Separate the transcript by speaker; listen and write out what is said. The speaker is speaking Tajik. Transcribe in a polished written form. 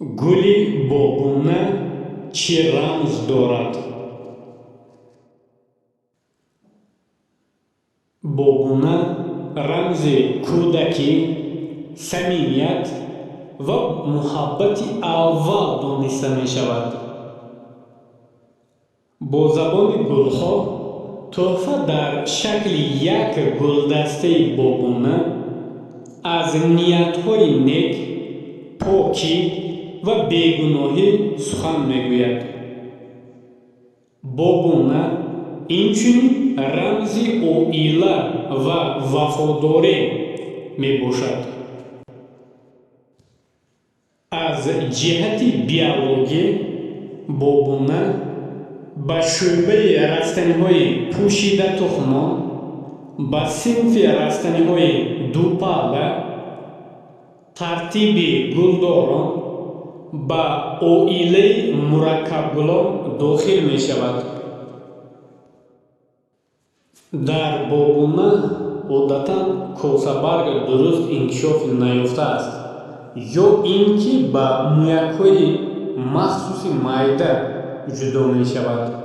Speaker 1: Гули бобуна чӣ рамз дорад? Бобуна рамзи кӯдакӣ, самимият ва муҳаббати аввал дониста мешавад. Бо забони гулҳо, тӯҳфа дар шакли як гулдастаи бобуна аз ниятҳои нек, покӣ ва бегуноҳӣ сухан мегӯяд. Бобуна инчунин рамзи оила ва вафодорӣ мебошад. Аз ҷиҳати биологӣ бобуна ба шӯъбаи растаниҳои пӯшидатухмон, ба синфи растаниҳои дупалла, тартиби гулдорон, ба оилаи мураккабгулон дохил мешавад. Дар бобуна одатан косабарг дуруст инкишоф наёфтааст ё ин ки ба мӯякҳои махсуси майда ҷудо мешавад.